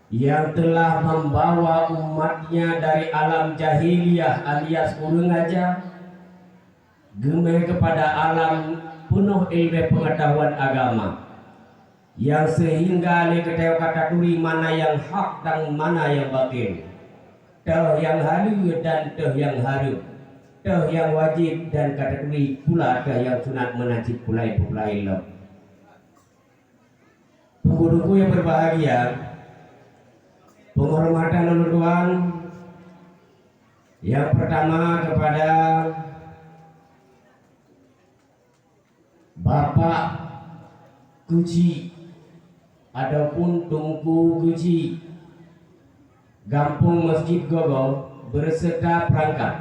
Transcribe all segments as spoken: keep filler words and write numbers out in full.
yang telah membawa umatnya dari alam jahiliyah alias ureuëng aja, geumé kepada alam penuh ilmu pengetahuan agama, yang sehingga lé geutanyoe ka taturi mana yang hak dan mana yang batil, teuh yang haleue dan teuh yang hareuem, teuh yang wajib dan ka taturi pula teuh yang sunat meunan cit pulai-pulai lom. Teungku-teungku yang berbahagia, penghormatan ulôn tuan yang pertama kepada Bapak Keuchik ataupun Teungku Keuchik Gampông Masjid Gogo beserta perangkat.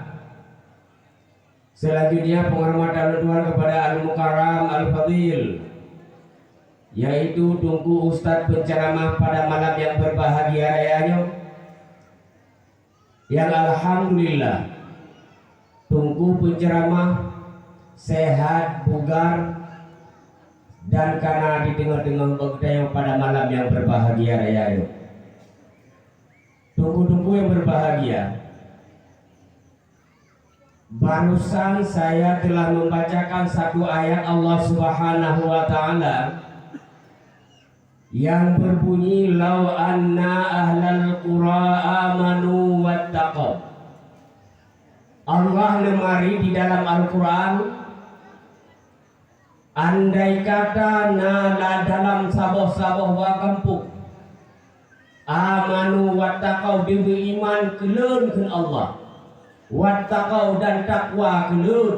Selanjutnya, penghormatan ulôn tuan kepada Al-Mukarram Al-Fadil, yaitu Teungku Ustaz penceramah pada malam yang berbahagia raya nyoe, yang alhamdulillah, Teungku penceramah sehat, bugar, dan kana di teungoh-teungoh geutanyoe pada malam yang berbahagia raya nyoe. Teungku-teungku yang berbahagia, barusan saya telah membacakan satu ayat Allah Subhanahu wa Ta'ala yang berbunyi, "Lau anna ahlal qura amanu wattaqau." Allah neumari di dalam Al-Quran, andai kata na la dalam saboh-saboh wa gampông, amanu wattaqau, dimeuiman keu Lôn, kheun Allah, wattaqau, dan takwa keu Lôn,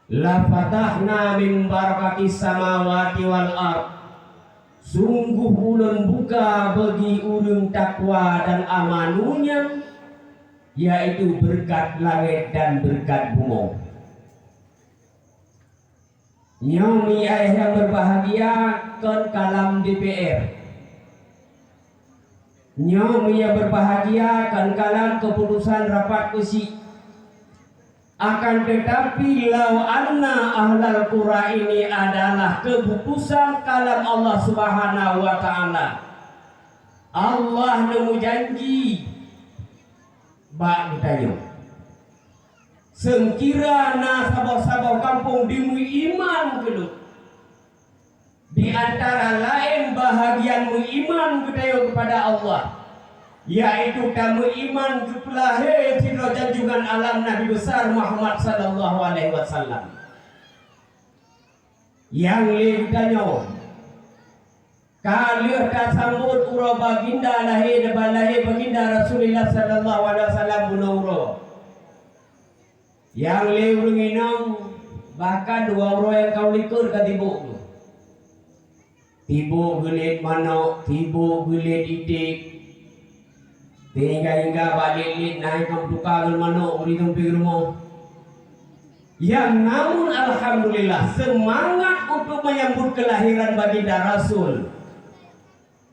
"Lafatahna min barakatis samawati wal ard." Sungguh Ulôn buka bagi ureuëng takwa dan amanu nyan, yaitu beureukat langét dan beureukat bumoe. Nyoe mi ayah nyang berbahagia kon kalam D P R. Nyoe mi nyang berbahagia kon kalam keputusan rapat keuchik. Akan tetapi, lau anna ahlal qura ini adalah keputusan kalam Allah Subhanahu wa Ta'ala. Allah neumeujanji bak geutanyoe, seukira na saboh-saboh gampông dimeuiman keu Lôn, di antara laén bahagian meuiman geutanyoe keupada Allah, yaitu tameuiman geupeulahé sidroe junjungan alam Nabi Besar Muhammad sallallahu alaihi wasallam. Nyang lé geutanyoe ka lheueh tasambot uroe baginda lahé, nibak lahé baginda Rasulullah sallallahu alaihi wasallam bunoe uroe. Nyang lé ureuëng inong, bahkan dua uroe nyang ka u likot ka tibok. Tibok geulet manok, tibok geulet iték. Sehingga-hingga bak lét-lét na nyang meutuka ngon manok u rijong pinggir rumoh. Nyang namun alhamdulillah, seumangat untuk menyambut keulahiran baginda Rasul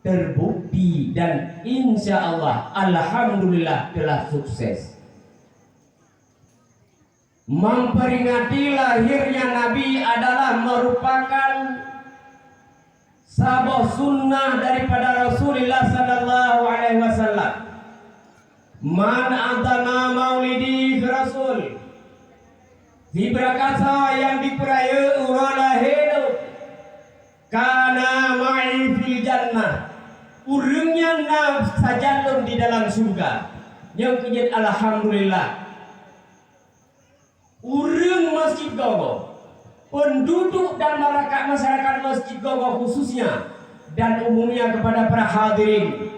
terbukti dan insya Allah alhamdulillah telah sukses. Memperingati lahirnya Nabi adalah merupakan saboh sunnah daripada Rasulullah sallallahu alaihi wasallam. Man azama maulidi Rasul, sibeurangkasa nyang jipeurayeuk uroe lahé lôn, kana ma'i fil jannah, ureuëng nyan na sajan lôn di dalam syeuruga. Nyang keujeuet alhamdulillah. Ureuëng Masjid Gogo, penduduk dan masyarakat, masyarakat Masjid Gogo khususnya dan umumnya kepada para hadirin,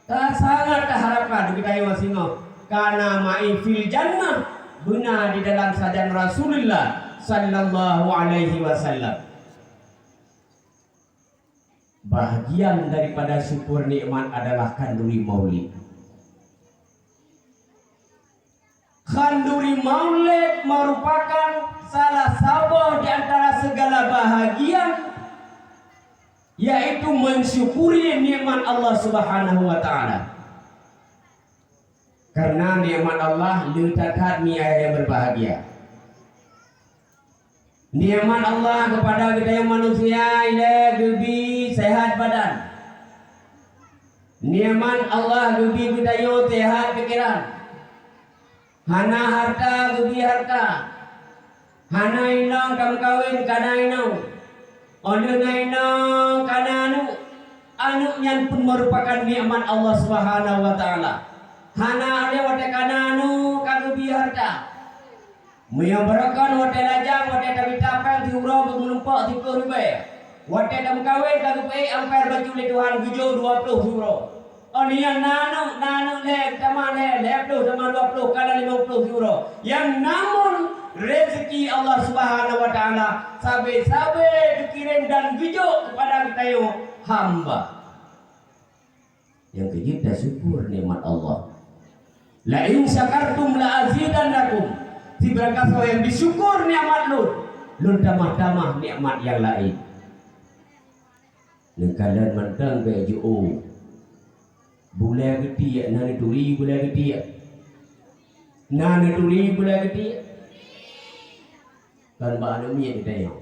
ta-, sangat taharapkan geutanyoe singoh kana ma'i fil jannah, beuna di dalam sajan Rasulullah sallallahu alaihi wasallam. Bahagian daripada syukur nikmat adalah khanduri maulid. Khanduri maulid merupakan salah saboh di antara segala bahagian, yaitu mensyukuri nikmat Allah Subhanahu wa Ta'ala. Karena nikmat Allah le that-that, mi ayah yang berbahagia. Nikmat Allah kepada geutanyoe manusia ilée geubi sehat badan, Nikmat Allah geubri geutanyoe seuhat pikeran. Hana hareuta geubri hareuta. Hana inong tameukawen kana inong. Óh lheueh na inong kana aneuk, aneuk nyan pun meurupakan nikmat Allah Subhanahu wa Taala. Hana lé watée kana aneuk ka geubri hareuta. Meunyoe barokon watée lajang, watée tamita péng siuroe geumeulumpok siplôh ribée. Watée tameukawen ka geupeuék amper bacut lé Tuhan geujok dua plôh siuroe. Óh lheueh nyan na aneuk, na aneuk lhée, tamah lhée, lhée plôh tamah dua plôh, kana limong plôh siuroe. Nyang namong rezeki Allah Subhanahu wa Taala sabe-sabe geukirém dan geujok keupada geutanyoe hamba. Nyang keujeuet tasyukur nikmat Allah. "La in syakartum la azidannakum." Sibarangkasoe nyang jisyukur nikmat Lôn, Lôn tamah-tamah nikmat nyang laén. Neukalon mantong bék jiôh. Bulée geutiek na neuturi bulée geutiek. Na neuturi bulée geutiek. Kon bak aneuk miet geutanyoe.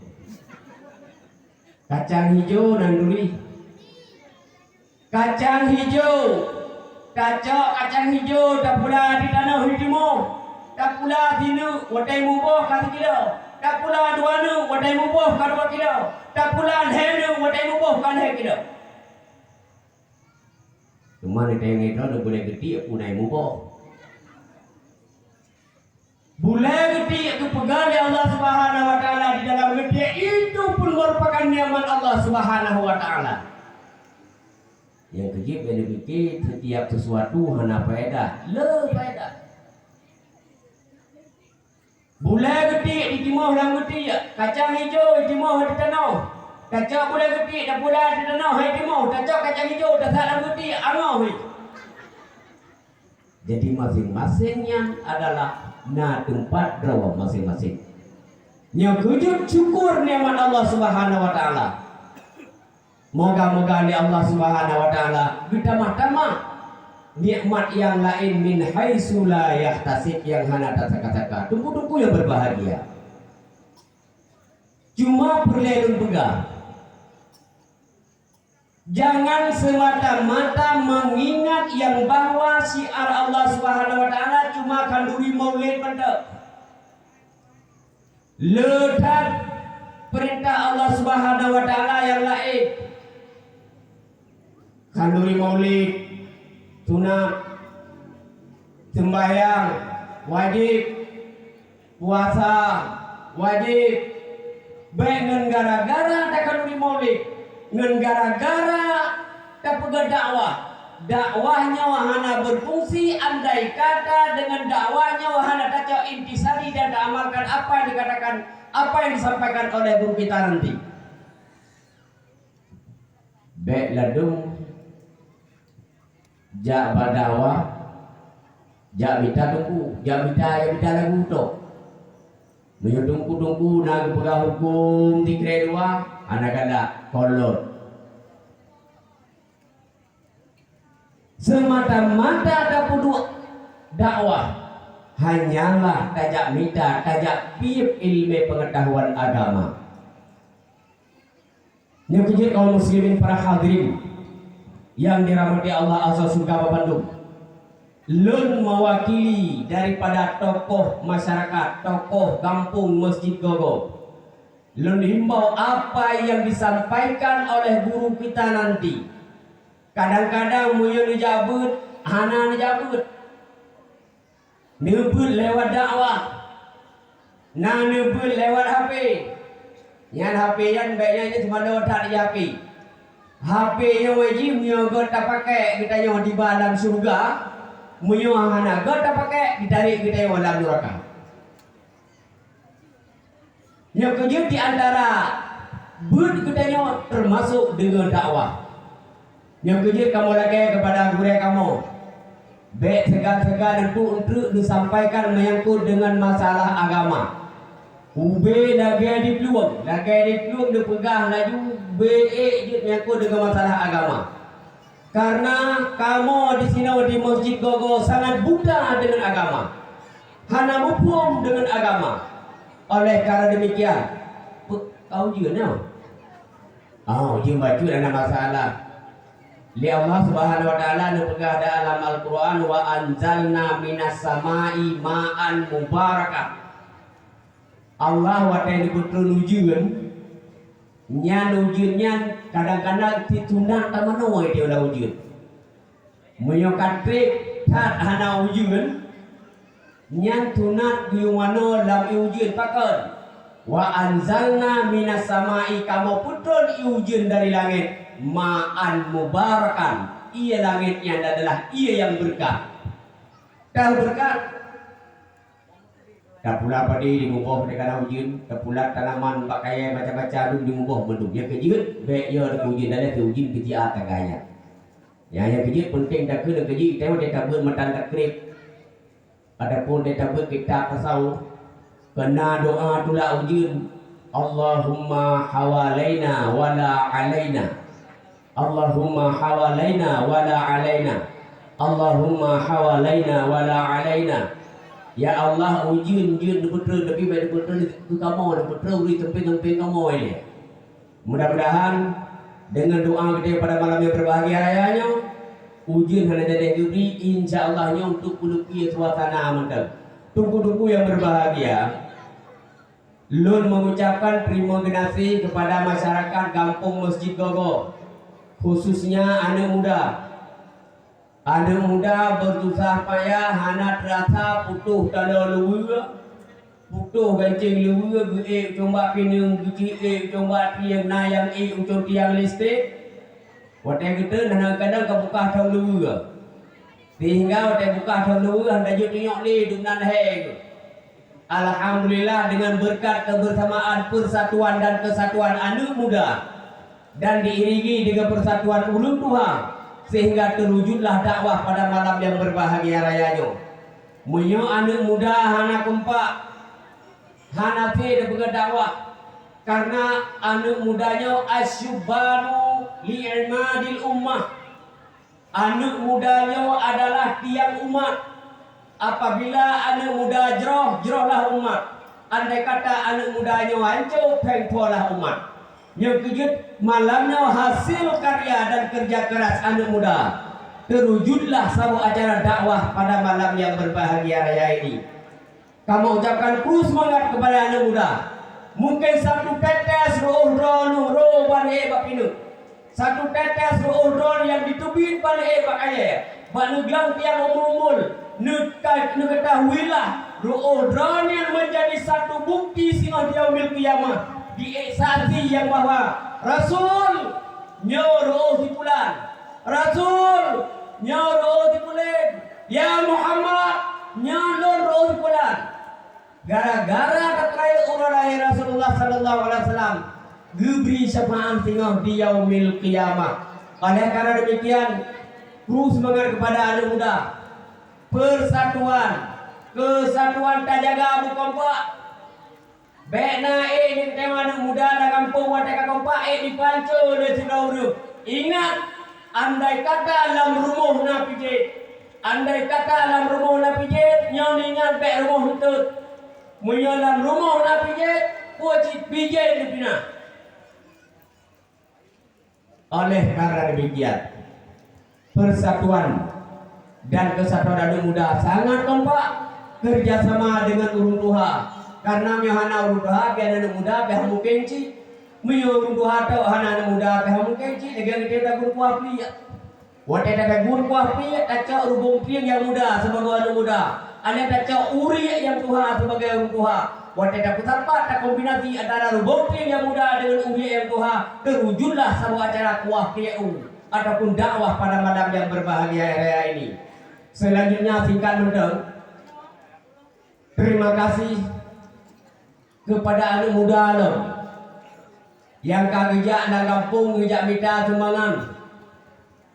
Kacang hijau na neuturi. Kacang hijau. Tacok kacang hijau tapula di tanoh i timoh. Tapula sineuk watée muboh ka sikilo. Tapula dua neuk watée muboh ka dua kilo. Tapula lhée neuk watée muboh ka lhée kilo. Teuma di tanyoe droe bulée geutiek pun na muboh. Bulée geutiek geupeugah lé Allah Subhanahu wa Taala di dalam geutiek itu pun merupakan nikmat Allah Subhanahu wa Taala. Nyang keujeuet bék neupike setiap sesuatu hana faedah, le faedah. Bulée geutiek jitimoh lam geutiek, kacang hijau jitimoh di tanoh. Tacok bulée geutiek tapula di tanoh hai timoh, tacok kacang hijau tasak lam geutiek angoh hai. Jadi maséng-maséng nyan adalah na teumpat droe maséng-maséng. Nyoe keujeuet syukur nikmat Allah Subhanahu wa Taala. Moga-moga lé Allah Subhanahu wa Taala geutamah-tamah nikmat nyang laén min haitsu la yahtasib nyang hana tasangka-sangka. Teungku-teungku nyang berbahagia. Cuma peureulée lôn peugah, jangan semata-mata mengingat yang bahwa syiar Allah Subhanahu wa Taala cuma khanduri maulid mantong. Le that peurintah Allah Subhanahu wa Taala nyang laén. Khanduri maulid, sunat, seumbahyang, wajéb, puasa, wajéb. Bék ngon gara-gara takhanduri maulid, ngon gara-gara tapeugét dakwah. Dakwah nyoe hana berfungsi andai kata dengan dakwah nyoe hana tacok intisari dan taamalkan apa yang dikatakan, apa yang disampaikan oleh guru kita nanti. Bék ladôm jak bak dakwah, jak mita teungku, jak mita, jak mita lagu tok. Meunyoe teungku-teungku na geupeugah huköm sikrek dua, hana galak, kolot. Semata-mata tapeuduek dakwah, hanyalah tajak mita, tajak piep ileumé peungeutahuan agama. Nyoe keujeuet kaum muslimin para hadirin nyang dirahmati Allah azza syurga bandum. Lôn mewakili daripada tokoh masyarakat, tokoh gampông Masjid Gogo. Lôn himbau apa yang disampaikan oleh guru kita nanti. Kadang-kadang meunyoe neujak beuet, hana neujak beuet. Neubeuet lewat dakwah. Na neubeuet lewat H P. Nyan H P nyan bék nyan teuma lewat that di H P. H P nyoe wajéb meunyoe gét tapakék geutanyoe diba lam syeuruga, meunyoe hana gét tapakék ditarek geutanyoe lam nuraka. Nyoe keujeuet di antara beuet geutanyoe teumasok deungon dakwah. Nyoe keujeuet kamoe lakée keupada gurée kamoe, bék seugan-seugan untuk, untuk neusampaikan meunyangkot deungon masalah agama. Ubé lagée di plueng, lagée di plueng neupeugah laju bék jeuet meunyangkot deungon masalah agama. Karena kamoe disinoe di Masjid Gogo sangat buta deungon agama, hana muphom deungon agama. Oleh karena demikian, pe-, ka ujeuen nyoe? Oh, ujeuen bacut hana masalah. Lé Allah Subhanahu wa Taala neupeugah dalam Al-Qur'an, "Wa anzalna minas sama'i ma'an mubarakah." Allah watée neupeutrön ujeuen, nyan ujeuen nyan kadang-kadang titunang tamanoe teuh lam ujeuen. Meunyoe ka treb that hana ujeuen, nyan tunat geuyue manoe lam ié ujeuen. Pakon? "Wa anzalna minas sama'i," kamoe peutrön ié ujeuen dari langét, "ma'an mubarakan," ié langét nyan adalah ié nyang beureukat. Ka beureukat, tapula padé di muboh teuh kana ujeuen, tapula tanaman bak kayée macam-macam dum di muboh mandum. Nyang keujeuet, bék yo ujeuen, dan nyang keujeuet keujiat tangga nyan. Nyang, nyang keujeuet peunteng takheun nyang keujeuet, watée tabeuet matan takreb ataupun watée tabeuet kitab tasawuf, keu na doa tulak ujeuen, "Allahumma hawalaina wala alaina." Allahumma hawalaina wala alaina. Allahumma hawalaina wala alaina. Ya Allah, ujeuen jeuet neupeutrön, tapi bék neupeutrön keu kamoe, neupeutrön ureuëng sampéng-sampéng kamoe ilée. Mudah-mudahan deungon doa geutanyoe pada malam nyang berbahagia raya nyoe, ujeuen hana jadi geubri, insya Allah nyoe untuk peulukée suasana mantong. Teungku-teungku nyang berbahagia, lôn mengucapkan terima kasih kepada masyarakat Gampông Mesjid Gogo, khususnya aneuk muda. Aneuk muda beususah payah hana teurasa putôh taloe luweue, putôh gancéng luweue, geuék u cong bak pineung, geucik ék u cong bak trieng, na nyang ék u cong tiang listrik. Watée geuteun hana kadang ka bukah thon luweue. Sehingga watée bukah thon luweue hana jeuet tunyok lé dum nan hai geuh. Alhamdulillah, dengan berkat kebersamaan, persatuan dan kesatuan aneuk muda dan diiringi dengan persatuan ulun tuha, sehingga terwujudlah dakwah pada malam yang berbahagia raya nyoe. Meunyoe aneuk muda hana kompak, hana fit peugah dakwah, karena aneuk muda nyoe asyubanu li'imadil ummah. Aneuk muda nyoe adalah tiang umat. Apabila aneuk muda jroh, jrohlah umat. Andai kata aneuk muda nyoe hanco, péng pho lah umat. Nyang keujeuet, malam nyoe hasil karya dan kerja keras aneuk muda, terwujudlah saboh acara dakwah pada malam yang berbahagia raya ini. Kamoe ucapkan kru seumangat kepada aneuk muda. Mungkin satu tetes reuôh droeneuh rô ban ék bak pineuk. Satu tetes reuôh droeneuh nyang jiteubiet ban ék bak kayée, bak neuglang tiang umbul-umbul, neuka-, neuketahuilah reuôh droeneuh nyan menjadi satu bukti singoh di yaumil qiyamah, di ék saksi nyang bahwa Rasul nyoe reuôh si pulan. Rasul nyoe reuôh si pulan. Ya Muhammad, nyoe lôn reuôh si pulan. Gara-gara tapeurayeuk uroe lahé Rasulullah sallallahu alaihi wasallam, geubri syafaat singoh di yaumil qiyamah. Oleh karena demikian, kru seumangat kepada aneuk muda. Persatuan, kesatuan tajaga beukompak. Bék na ék neuteuka aneuk muda lam gampông watée ka kompak ék dipanco lé sidroe ureuëng. Ingat, andai kata lam rumoh na pijet, andai kata lam rumoh na pijet, nyoe ingat bék rumoh eunteuk. Meunyoe lam rumoh na pijet, peue cit pijet neupinah. Oleh karena demikian, persatuan dan kesatuan aneuk muda sangat kompak, kerjasama dengan ureuëng tuha. Karena meunyoe hana ureuëng tuha, pih aneuk muda pih mungken cit. Meunyoe ureuëng tuha tok hana aneuk muda pih mungken cit, lagée geutanyoe tagun kuah pliek. Watée tatagun kuah pliek, tacok rubông trieng nyang muda sibagoe aneuk muda, alèh tacok uriek nyang tuha sibagoe ureuëng tuha. Watée tapeusapat takombinasi antara rubông trieng nyang muda deungon uriek nyang tuha, teurujutlah saboh acara kuah pliek u ataupun dakwah pada malam yang berbahagia raya ini. Selanjutnya singkat mantong, terima kasih kepada aneuk muda lom nyang ka geujak lam gampông geujak mita sumbangan.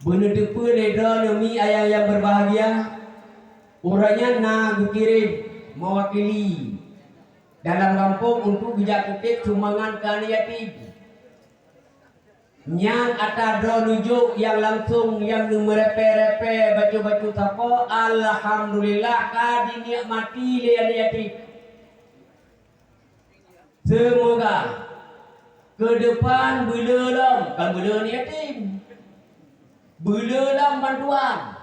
Beuneuteupeu lé droeneuh mi ayah nyang berbahagia, uroe nyan na geukirém meuwakili dalam gampông untuk geujak kutéb sumbangan keu aneuk yatim. Nyan atra droeneuh jok nyang langsong nyang neumeurepée-repée bacut-bacut sapo, alhamdulillah ka dinikmati lé aneuk yatim. Seumoga keudepan beuleu lom, kon beuleu aneuk yatim. Beuleulam bantuan.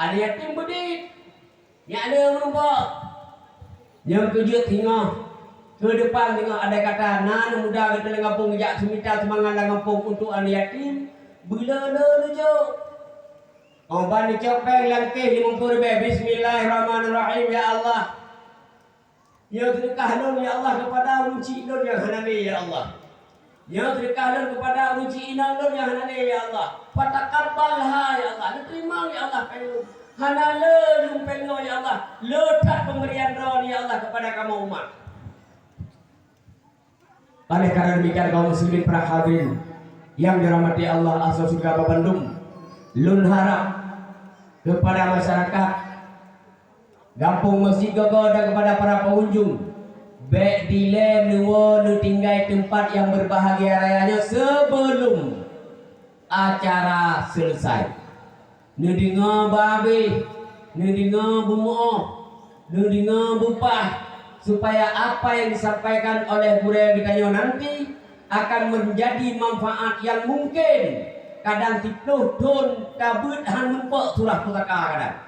Aneuk yatim beudit. Nyak le meurumpok. Nyang keujeuet singoh, keu depan singoh, andai kata na aneuk muda geutanyoe lam gampông geujak seumita seumangat lam gampông untuk aneuk yatim, beuleu-leu neujok. Óh ban neucok péng lam kéh limong ploh ribèe, "Bismillahirrahmanirrahim, ya Allah. Nyoe seudeukah lôn, ya Allah, keupada ureueng chik lôn nyang hana lé, ya Allah. Nyoe seudeukah lôn keupada ureueng chik inong lôn nyang hana lé, ya Allah. Fataqabbalha, ya Allah. Neuteurimong, ya Allah, péng lôn. Hana le lôn péng nyoe, ya Allah. Le that peumbrian droeneuh, ya Allah, keupada kamoe umat." Oleh karena demikian, kaum muslimin para hadirin yang dirahmati Allah azza wa jalla bandum, lôn harap keupada masyarakat Gampông Meuseujid Gogo dan kepada para pengunjung, bèk dilèe neuwoe neutinggai teumpat nyang berbahagia raya nyoe sebelum acara selesai. Neudeungoe beu abéh, neudeungoe beumeu'oh, neudeungoe beupah, supaya apa yang disampaikan oleh gurèe geutanyoe nanti akan menjadi manfaat yang mungkin kadang siploh thon tabeuet hán meurumpok surah pusaka kadang.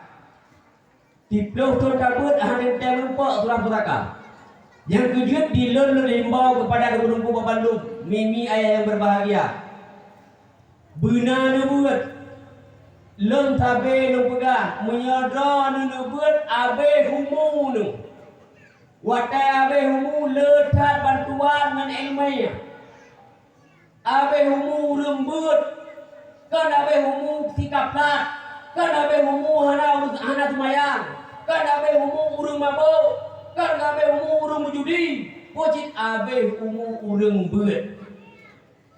Siploh thon tabeuet hana teuntèe meurumpok surah pusaka. Nyang keujeuet di lôn, lôn himbau keupada teungku-teungku bandum, mimi ayah nyang berbahagia. Beuna neubeuet. Lôn sabe lôn peugah, meunyoe droeneuh neubeuet, abéh umu neuh. Watèe abéh umu le that bantuan ngon ileumèe. Abéh umu ureueng beuet, kon abéh umu sikap that, kon abéh umu hana, hana seumayang, kon abéh umu ureueng mabök, kon abéh umu ureueng meujudi, peue cit abéh umu ureueng beuet.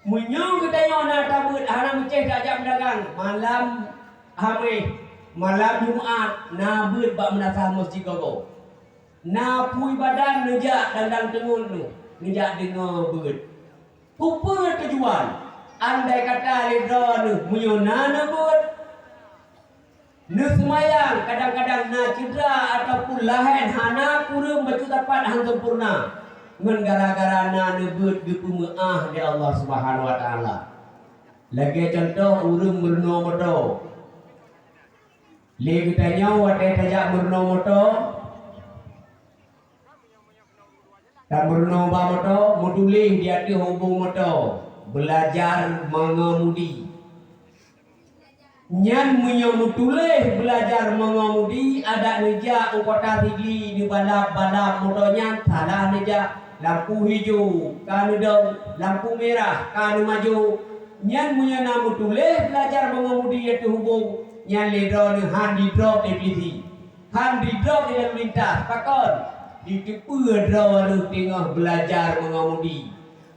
Meunyoe geutanyoe na tabeuet hana meucéh tajak meudagang, malam Haméh, malam Jumat na beuet bak meunasah Meuseujid Gogo. Na pui badan neujak dan, dan teungeut neuh, neujak deungoe beuet. Keupeue tujuan? Andai kata lé droeneuh meunyoe na neubeuet, neuseumayang, kadang-kadang na cedera ataupun lahèn hana kureueng bacut sapat hán sempurna, ngon gara-gara na neubeuet geupeumeu'ah lé Allah Subhanahu wa Taala. Lagèe cuntoh ureueng meurunoe moto. Lé geutanyoe watèe tajak meurunoe moto, tameurunoe bak moto, meutuléh di ateueh ubông moto, "Beulajar mengemudi." Nyan meunyoe meutuléh "Beulajar mengemudi", adak neujak u kota Sigli neubalap-balap moto nyan, salah neujak, lampu hijô ka neudong, lampu mirah ka neumaju. Nyan meunyoe na meutuléh "Beulajar mengemudi" ateueh ubông, nyan lé droeneuh hán jidrop lé pulisi. Hán jidrop di lalu lintas, pakon? Jiteupeue droeneuh teungoh beulajar mengemudi.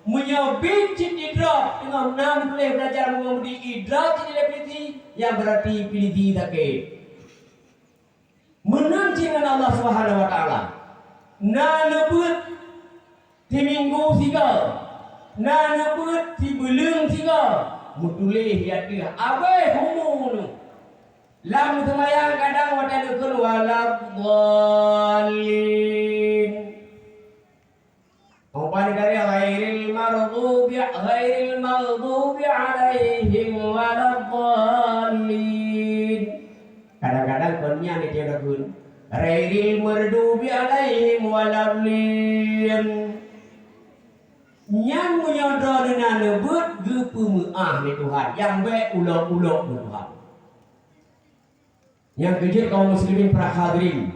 Meunyoe biet cit jidrop teungoh na meutuléh "Beulajar mengemudi", idrop cit lé pulisi, nyan beurati pulisi sakét. Meunan cit ngon Allah Subhanahu wa Taala. Na neubeuet siminggu sigoe, na neubeuet sibuleuen sigoe, meutuléh di ateueh, abéh umu neuh. Lam seumayang kadang watèe neukheun "Waladdallin". Umpama dari "Ghairil maghdubi, ghairil maghdubi 'alaihim waladdallin". Kadang-kadang kon nyan neukheun, "Ghairil maghdubi 'alaihim waladdallin". Nyan meunyoe droeneuh na neubeuet geupeumeu'ah lé Tuhan, nyang bèk ulok-ulok lé Tuhan. Nyang keujeuet kaum muslimin para hadirin,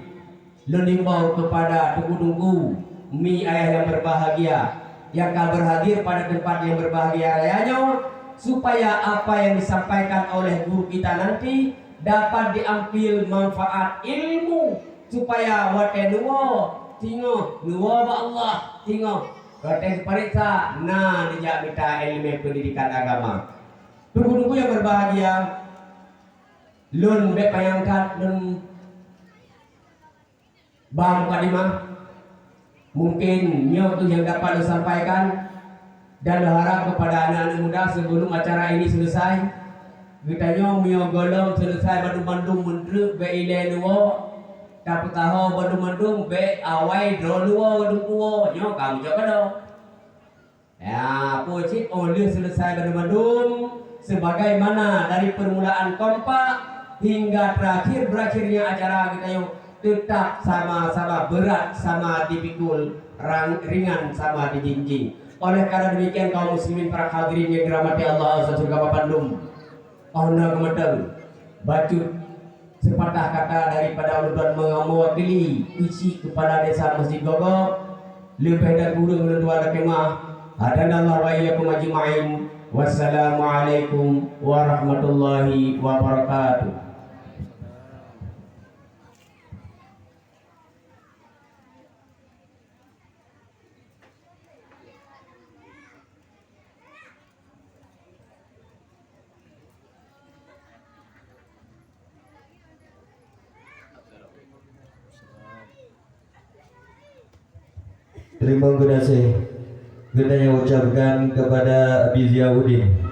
lôn imbau keupada teungku-teungku, mi ayah nyang berbahagia, nyang ka berhadir pada tempat nyang berbahagia raya nyoe, supaya apa yang disampaikan oleh guru kita nanti dapat diambil manfaat ilmu, supaya watèe neuwoe, singoh neuwoe bak Allah, singoh watèe geupareksa na neujak mita ileumèe pendidikan agama. Teungku-teungku nyang berbahagia, lôn bèk panyang that lôn ba mukadimah. Mungkin nyoe kheueh nyang dapat lôn sampaikan, dan lôn harap keupada aneuk-aneuk muda, sebelum acara ini selesai, geutanyoe meunyoe gohlom selesai bandum-bandum meunteuk bèk ilèe neuwoe, tapeusaho bandum-bandum bèk awai droe neuwoe, nyoe ka meujok keudroe. Ya, peue cit, óh lheueh selesai bandum-bandum, Sebagaimana dari permulaan kompak hingga terakhir berakhirnya acara geutanyoe, tetap sama-sama berat, sama dipikul, rang-, ringan sama dijinjing. Oleh karena demikian, kaum muslimin para hadirin yang dirahmati Allah, saudara Bapak Lum, oh na kemudian bacut sepatah kata daripada ulôn mewakili isi Kepala Desa Masjid Gogo, leubeh dan kureueng ulôn tuan lakée meu'ah. Hadanallahu wa iyyakum ajma'in. Wassalamualaikum warahmatullahi wabarakatuh. Terima kasih. Kita yang ucapkan kepada Abi Ziauddin.